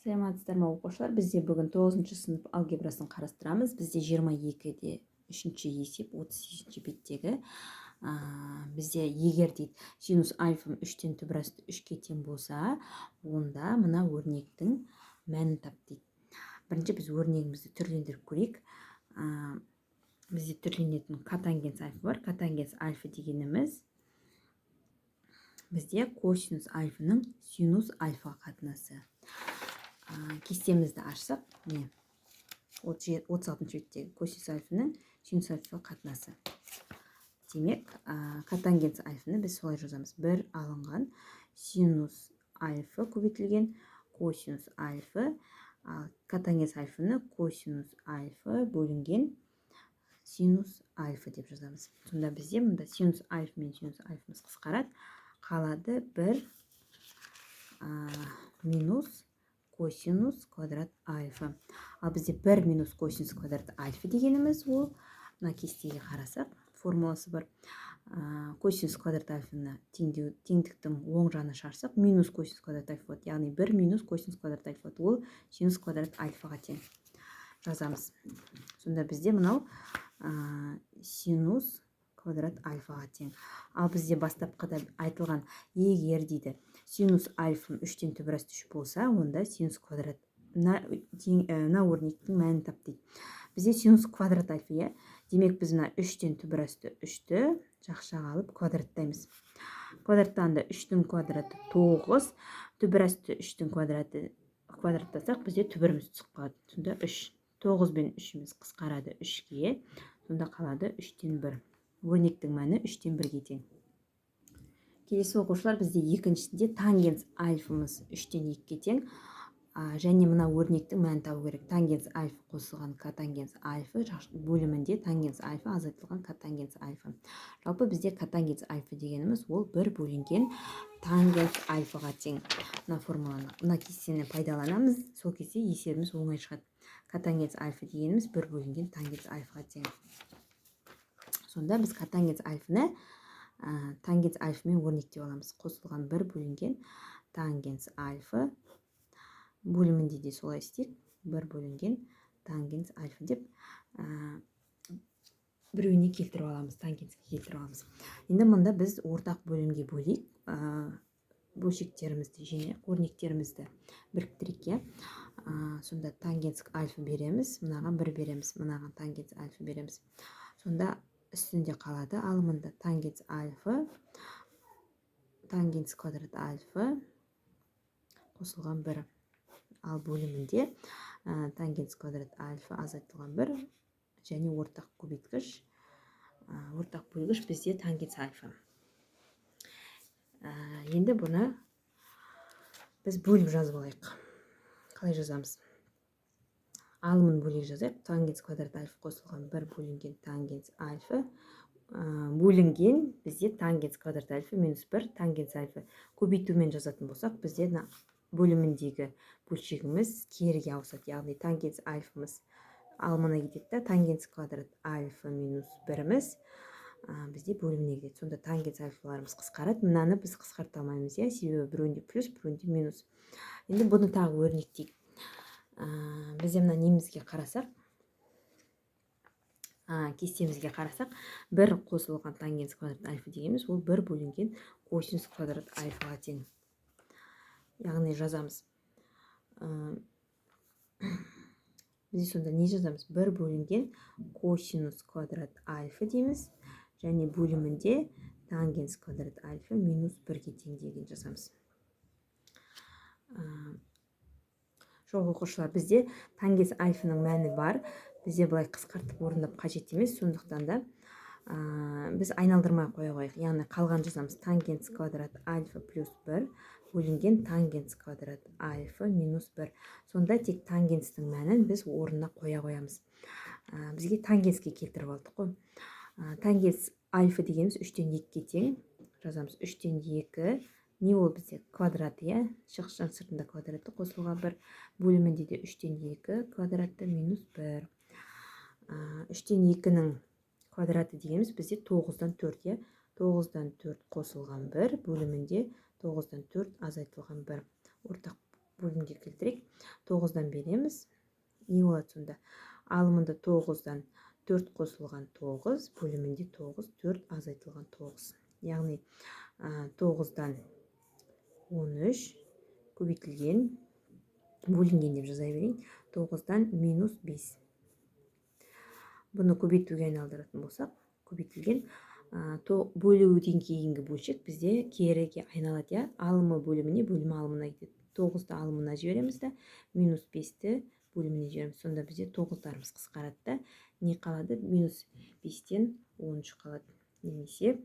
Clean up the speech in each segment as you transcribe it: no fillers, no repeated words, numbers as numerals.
Саламатсыздар ма, оқушылар! Бізде бүгін тоғызыншы сынып алгебрасын қарастырамыз. Бізде 22-де үшінші есеп, 38-беттегі. Бізде егер дейді, синус альфа үштен түбір асты үшке тең болса, онда мына өрнектің мәнін тап дейді. Бірінші біз өрнегімізді түрлендіріп көрейік. Бізде түрленетін котангенс альфа бар. Котангенс альфа дегеніміз бізде косинус альфаның синус альфаға қатынасы. Кестемізді ашсақ, міне, 36-беттегі косинус альфаның синус альфаға қатынасы. Демек, котангенс альфаны біз солай жазамыз: бір алынған синус альфа көбейтілген косинус альфа, ал котангенс альфаны косинус альфа бөлінген синус альфа деп жазамыз. Сонда бізде мында синус альфа мен синус альфамыз қысқарады, қалады бір минус косинус квадрат альфа. Ал бізде бір минус косинус квадрат альфа дегеніміз, ол мына кестеге қарасақ, формуласы бар. Косинус квадрат альфаны теңдеу, теңдіктің оң жағына шығарсақ, минус косинус квадрат альфа болады, яғни бір минус косинус квадрат альфа болады, ол синус квадрат альфаға тең жазамыз. Сонда бізде мынау синус квадрат альфаға тең. Ал бізде бастапқыда айтылған: егер дейді, синус альфа үштен түбір асты үш болса, онда синус квадрат мына өрнектің мәнін тап дейді. Бізде синус квадрат альфа, иә. Демек, біз мына үштен түбір асты үшті жақшаға алып квадраттаймыз. Квадраттағанда үштің квадраты тоғыз, түбір асты үштің квадраты, квадраттасақ, бізде түбіріміз түсіп қалады. Сонда үш, тоғыз бен үшіміз қысқарады үшке, сонда қалады үштен бір. Өрнектің мәні үштен бірге тең. Келесі, оқушылар, бізде екіншісінде тангенс альфамыз үштен екіге тең және мына өрнектің мәнін табу керек: тангенс альфа қосылған котангенс альфа, бөлімінде тангенс альфа азайтылған котангенс альфа. Жалпы бізде котангенс альфа дегеніміз ол бір бөлінген тангенс альфаға тең. Мына формуланы, мына кестені пайдаланамыз, сол кезде есебіміз оңай шығады. Котангенс альфа дегеніміз бір бөлінген тангенс альфаға тең. Сонда біз котангенс альфаны тангенс альфамен өрнектеп аламыз: қосылған бір бөлінген тангенс альфа, бөлімінде де солай істейік, бір бөлінген тангенс альфа деп біреуіне келтіріп аламыз, тангенске келтіріп аламыз. Енді мұнда біз ортақ бөлімге бөлейік бөлшектерімізді және өрнектерімізді біріктірейік, иә. Сонда тангенс альфа береміз, мынаған бір береміз, мынаған тангенс альфа береміз. Сонда үстінде қалады алымында тангенс альфа, тангенс квадрат альфа қосылған бір, ал бөлімінде тангенс квадрат альфа азайтылған бір және ортақ көбейткіш, ортақ бөлгіш бізде тангенс альфа. Енді бұны біз бөліп жазып алайық. Қалай жазамыз? Алымын бөлек жазайық: тангенс квадрат альфа қосылған бір бөлінген тангенс альфа бөлінген бізде тангенс квадрат альфа минус бір тангенс альфа. Көбейтумен жазатын болсақ, бізде мына бөліміндегі бөлшегіміз керіге ауысады, яғни тангенс альфамыз алымына кетеді да, тангенс квадрат альфа минус біріміз бізде бөліміне кетеді. Сонда тангенс альфаларымыз қысқарады. Мынаны біз қысқарта алмаймыз, иә, себебі біреуінде плюс, біреуінде минус. Енді бұны тағы өрнектейік. Бізде мына немізге қарасақ, кестемізге қарасақ, бір қосылған тангенс квадрат альфа дегеніміз ол бір бөлінген косинус квадрат альфаға тең. Яғни жазамыз, бізде сонда не жазамыз? Бір бөлінген косинус квадрат альфа дейміз және бөлімінде тангенс квадрат альфа минус бірге тең деген жазамыз. Жоқ, оқушылар, бізде тангенс альфаның мәні бар, бізде былай қысқартып орындап қажет емес. Сондықтан да біз айналдырмай қоя қояйық, яғни қалған жазамыз: тангенс квадрат альфа плюс бір бөлінген тангенс квадрат альфа минус бір. Сонда тек тангенстің мәнін біз орнына қоя қоямыз. Бізге тангенске келтіріп алдық қой. Тангенс альфа дегеніміз үштен екіге тең жазамыз. Үштен екі не ол? Бізде квадрат, иә, жақшаның сыртында квадраты қосылған бір, бөлімінде де үштен екі квадраты минус бір. Үштен екінің квадраты дегеніміз бізде тоғыздан төрт, иә, тоғыздан төрт қосылған бір, бөлімінде тоғыздан төрт азайтылған бір. Ортақ Бөлімге келтірейік, 9-дан береміз. Не болады сонда? Алымында 9-дан 4 қосылған 9, бөлімінде 9, 4 азайтылған 9. Яғни 9-дан 13 көбейтілген, бөлінген деп жаза берейін, 9-дан минус 5. Бұны көбейтуге айналдыратын болсақ, көбейтілген бөлуден кейінгі бөлшек бізде керіге айналады, иә, алымы бөліміне, бөлімі алымына кетеді. 9-ды алымына жібереміз да, минус 5-ті бөліміне жібереміз. Сонда бізде 9-дарымыз қысқарады да, не қалады? Минус 5-тен 13 қалады немесе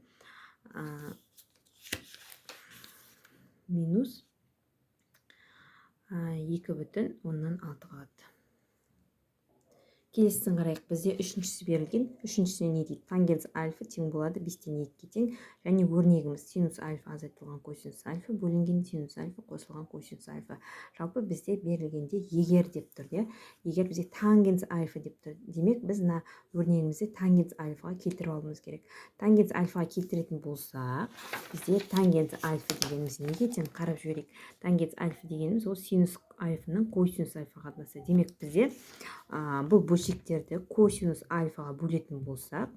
минус 2,6 қалады. Келесісін қарайық. Бізде үшіншісі берілген. Үшіншісіне не дейді? Тангенс альфа тең болады 5-тен 2-ге тең және өрнегіміз синус альфа азайтылған косинус альфа бөлінген синус альфа қосылған косинус альфа. Жалпы бізде берілгенде егер деп тұр, иә, егер бізде тангенс альфа деп тұр, демек, біз мына өрнегімізді тангенс альфаға келтіріп алуымыз керек. Тангенс альфаға келтіретін болсақ, бізде тангенс альфа дегеніміз неге тең? Қарап жіберейік. Тангенс альфа дегеніміз ол синус альфаның косинус альфа қатынасы. Демек, бізде бұл бөлшектерді косинус альфаға бөлетін болсақ,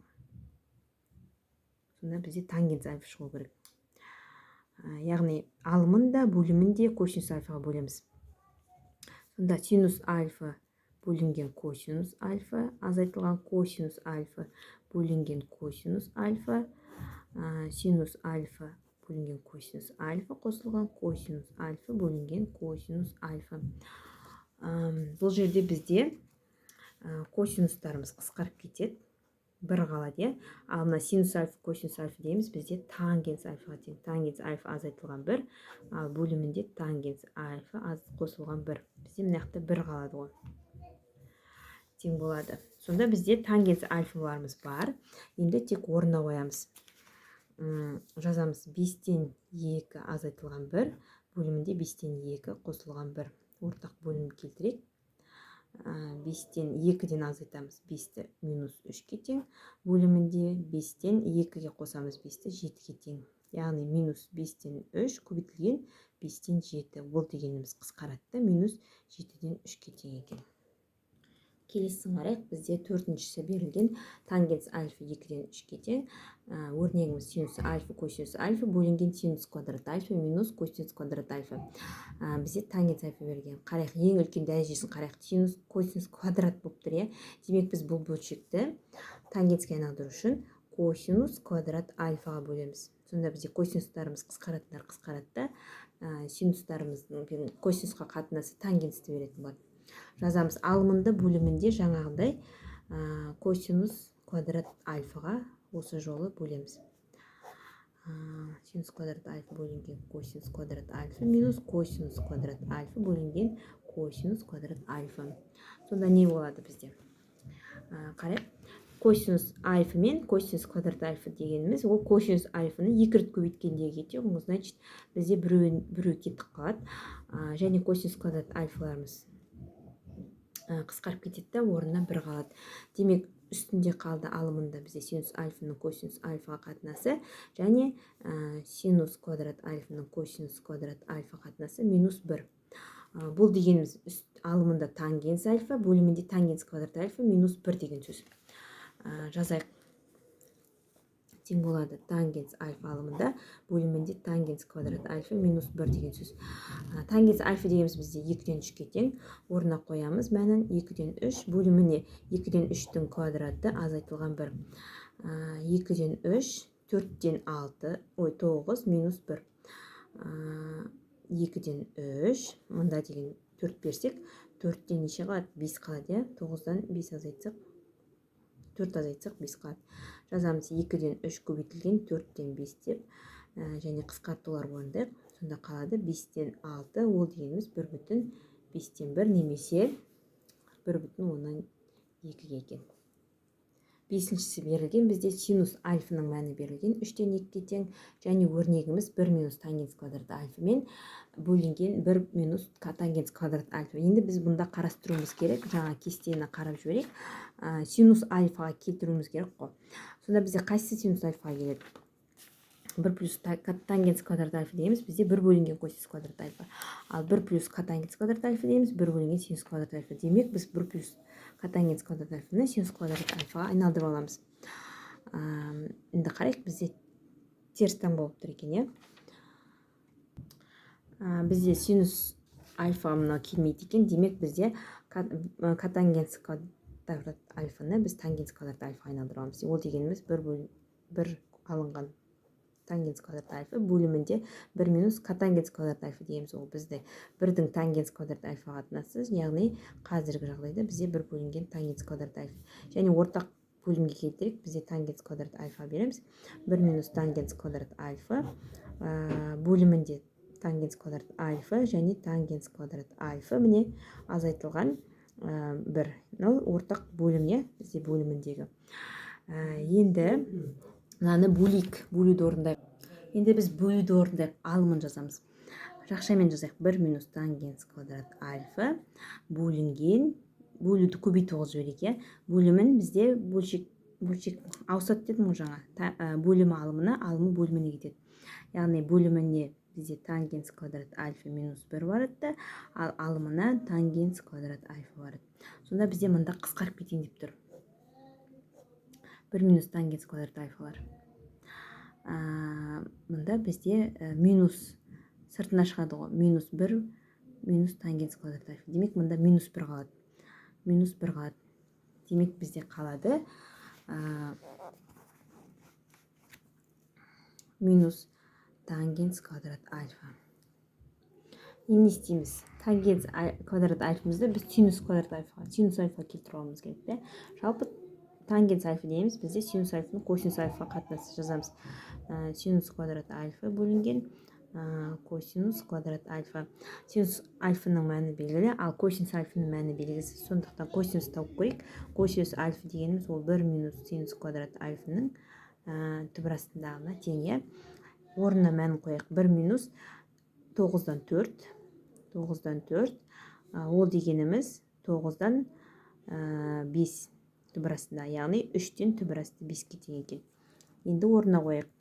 сонда бізде тангенс альфа шығу керек. Яғни алымын да, бөлімін де косинус альфаға бөлеміз. Сонда синус альфа бөлінген косинус альфа азайтылған косинус альфа бөлінген косинус альфа, синус альфа бөлінген косинус альфа қосылған косинус альфа бөлінген косинус альфа. Бұл жерде бізде косинустарымыз қысқарып кетеді, бір қалады, иә. Ал мына синус альфа, косинус альфа дейміз, бізде тангенс альфаға тең. Тангенс альфа азайтылған бір, ал бөлімінде тангенс альфа аз қосылған бір. Бізде мына жақта бір қалады ғой, тең болады. Сонда бізде тангенс альфаларымыз бар, енді тек орнына қоямыз. Жазамыз: 5-тен 2 азайтылған бір, бөлімінде 5-тен 2 қосылған бір. Ортақ бөлім келтірейік. 5-тен 2-ден азайтамыз 5-ті, минус 3-ке тең, бөлімінде 5-тен 2-ге қосамыз 5-ті, 7-ге тең. Яғни минус 5-тен 3 көбейтілген 5-тен 7, ол дегеніміз қысқарады да, минус 7-ден 3-ке тең екен. Келесісін қарайық. Бізде төртіншісі берілген: тангенс альфа 2-ден 3-ке тең. Өрнегіміз синус альфа косинус альфа бөлінген синус квадрат альфа минус косинус квадрат альфа. Бізде тангенс альфа берілген. Қарайық, ең үлкен дәрежесін қарайық. Синус, косинус квадрат болып тұр, иә. Демек, біз бұл бөлшекті тангенске айналдыру үшін косинус квадрат альфаға бөлеміз. Сонда бізде косинустарымыз қысқаратындар қысқарады да, синустарымыздың косинусқа қатынасы тангенсті беретін болады. Жазамыз: алымында, бөлімінде жаңағыдай косинус квадрат альфаға осы жолы бөлеміз. Синус квадрат альфа бөлінген косинус квадрат альфа минус косинус квадрат альфа бөлінген косинус квадрат альфа. Сонда не болады бізде? Қарайық. Косинус альфа мен косинус квадрат альфа дегеніміз ол косинус альфаны екі рет көбейткендегі тең. Значит, бізде біреу кетіп қалады және косинус квадрат альфаларымыз қысқарып кетеді да, орнына бір қалады. Демек, үстінде қалды алымында бізде синус альфаның косинус альфаға қатынасы және синус квадрат альфаның косинус квадрат альфа қатынасы минус бір. Бұл дегеніміз алымында тангенс альфа, бөлімінде тангенс квадрат альфа минус бір деген сөз. Жазайық: тең болады тангенс альфа алымында, бөлімінде тангенс квадрат альфа минус бір деген сөз. Тангенс альфа дегеніміз бізде 2-ден 3-ке тең. Орнына қоямыз мәнін: 2-ден 3, бөліміне 2-ден 3-тің квадраты азайтылған бір. 2-ден 3, 4-тен 6, ой, 9 минус бір. 2-ден 3, мында деген 4 берсек, 4-тен неше қалады? 5 қалады, иә. 9-дан 5 азайтсақ, 4 азайтсақ, 5 қалады. Жазамыз: 2-ден 3 көбейтілген 4-тен 5 деп және қысқартулар орындайық. Сонда қалады 5-тен 6, ол дегеніміз 1,5 немесе 1,2-ге екен. Бесіншісі берілген: бізде синус альфаның мәні берілген, 3-тен 2-ге тең және өрнегіміз 1 минус тангенс квадрат альфа мен бөлінген 1 минус тангенс квадрат альфа. Енді біз бұнда қарастыруымыз керек, жаңа кестені қарап жіберейік. Синус альфаға келтіруіміз керек қой. Сонда бізде қайсысы синус альфаға келеді? 1 плюс тангенс квадрат альфа дегеніміз бізде 1 бөлінген косинус квадрат альфа. Ал 1 плюс котангенс квадрат альфа дегеніміз 1 бөлінген синус квадрат альфа. Демек, біз 1 плюс котангенс квадрат альфаны синус квадрат альфаға айналдырып аламыз. Енді қарайық, бізде теріс таңба болып тұр екен, иә. Бізде синус альфа мынау келмейді екен. Демек, бізде котангенс квадрат альфаны біз тангенс квадрат альфаға айналдырып аламыз. Ол дегеніміз 1 алынған тангенс квадрат альфа бөлімінде 1 минус котангенс квадрат альфа дегеніміз, ол бізде 1-дің тангенс квадрат альфа қатынасы, яғни қазіргі жағдайда бізде 1 бөлінген тангенс квадрат альфа. Және ортақ бөлімге келтірейік, бізде тангенс квадрат альфа береміз. 1 минус тангенс квадрат альфа бөлімінде тангенс квадрат альфа және тангенс квадрат альфа, міне, азайтылған 1. Мынау ортақ бөлім, иә, бізде бөліміндегі. Енді мынаны бөлейік, бөлуді орындайық. Енді біз бөлуді орындайық, алымын жазамыз. Жақшамен жазайық: 1 минус тангенс квадрат альфа бөлінген, бөлуді көбейту қылып жіберейік, иә. Бөлімін бізде бөлшек ауысады дедім ғой жаңа. Бөлімі алымына, алымы бөліміне кетеді. Яғни бөліміне бізде тангенс квадрат альфа минус 1 барады да, ал алымына тангенс квадрат альфа барады. Сонда бізде мында қысқарып кетейін деп тұр 1 минус тангенс квадрат альфалар. Мында бізде минус сыртына шығады ғой, минус 1 минус тангенс квадрат альфа. Демек, мында минус 1 қалады, минус 1 қалады. Демек, бізде қалады минус тангенс квадрат альфа. Енді не істейміз? Тангенс квадрат альфамызды біз синус квадрат альфаға, синус альфаға келтіріп алуымыз керек те. Жалпы тангенс альфа дегеніміз бізде синус альфаның косинус альфа қатынасы жазамыз. Синус квадрат альфа бөлінген косинус квадрат альфа. Синус альфаның мәні белгілі, ал косинус альфаның мәні белгісіз. Сондықтан косинус тауып көрейік. Косинус альфа дегеніміз ол 1 минус синус квадрат альфаның түбір астындағына тең, иә. Орнына мәнін қояйық: 1 минус 9-дан 4, 9-дан 4, ол дегеніміз 9-дан 5 түбір астында, яғни 3-тен түбір асты 5-ке тең екен. Енді орнына қояйық: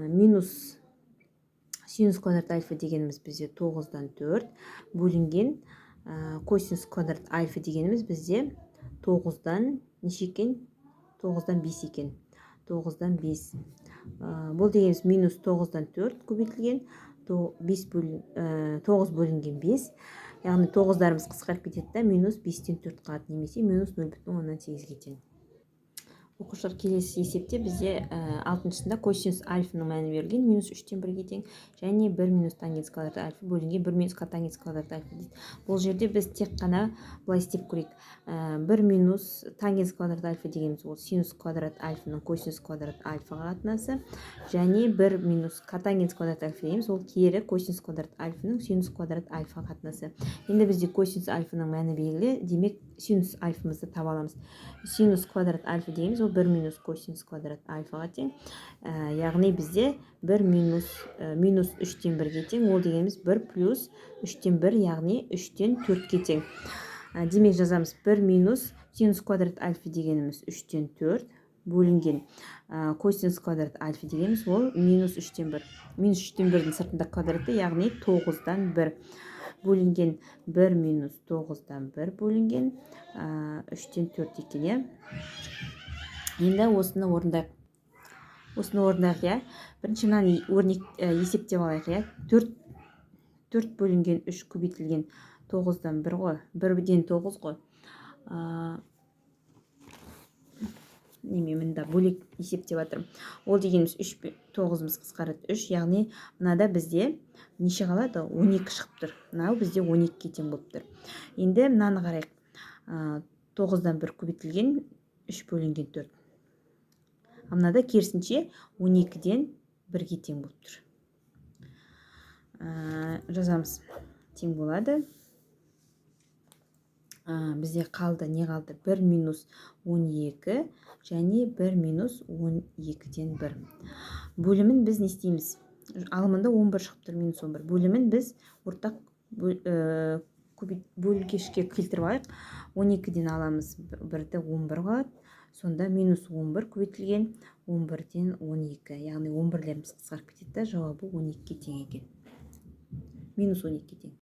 минус синус квадрат альфа дегеніміз бізде 9-дан 4 бөлінген косинус квадрат альфа дегеніміз бізде 9-дан неше екен? 9-дан 5 екен, 9-дан 5. Бұл дегеніміз минус 9-дан 4 көбейтілген 5, 9 бөлінген 5, яғни тоғыздарымыз қысқарып кетеді да, минус 5-тен 4 қалады немесе минус 0,8-ге тең. Оқушылар, келесі есепте бізде алтыншысында косинус альфаның мәні берілген, минус 3-тен 1-ге тең және 1 минус тангенс квадрат альфа бөлінген 1 минус котангенс квадрат альфа дейді. Бұл жерде біз тек қана былай істеп көрейік: 1 минус тангенс квадрат альфа дегеніміз ол синус квадрат альфаның косинус квадрат альфаға қатынасы және 1 минус котангенс квадрат альфа дегеніміз ол кері косинус квадрат альфаның синус квадрат альфаға қатынасы. Енді бізде косинус альфаның мәні белгілі, демек, синус альфамызды таба аламыз. Синус квадрат альфа дегеніміз ол 1 минус косинус квадрат альфаға тең, яғни бізде 1 минус минус 3-тен 1-ге тең. Ол дегеніміз 1 плюс 3-тен 1, яғни 3-тен 4-ке тең. Демек, жазамыз: 1 минус синус квадрат альфа дегеніміз 3-тен 4 бөлінген косинус квадрат альфа дегеніміз ол минус 3-тен 1, минус 3-тен 1-дің сыртында квадраты, яғни 9-дан 1 бөлінген 1 минус 9-дан 1 бөлінген 3-тен 4 екен, иә. Енді осыны орындайық, осыны орындайық, иә. Бірінші мынаны өрнек есептеп алайық, иә. 4, 4 бөлінген 3 көбейтілген 9-дан 1 ғой, 1-ден 9 ғой. Неме, мында бөлек есептеп жатырмын. Ол дегеніміз 3, 9-ымыз қысқарады, 3, яғни мынада бізде неше қалады? 12 шығып тұр. Мынау бізде 12-ге тең болып тұр. Енді мынаны қарайық: 9-дан 1 көбейтілген 3 бөлінген 4. Ал мынада керісінше 12-ден 1-ге тең болып тұр. Жазамыз, тең болады. Бізде қалды, не қалды? 1 минус 12 және 1 минус 12-ден 1. Бөлімін біз не істейміз? Алымында 11 шығып тұр, минус 11. Бөлімін біз ортақ бөлгішке келтіріп алайық. 12-ден аламыз бірді, 11 қалады. Сонда минус 11 көбейтілген 11-ден 12, яғни 11-леріміз қысқарып кетеді да, жауабы 12-ге тең екен, минус 12-ге тең.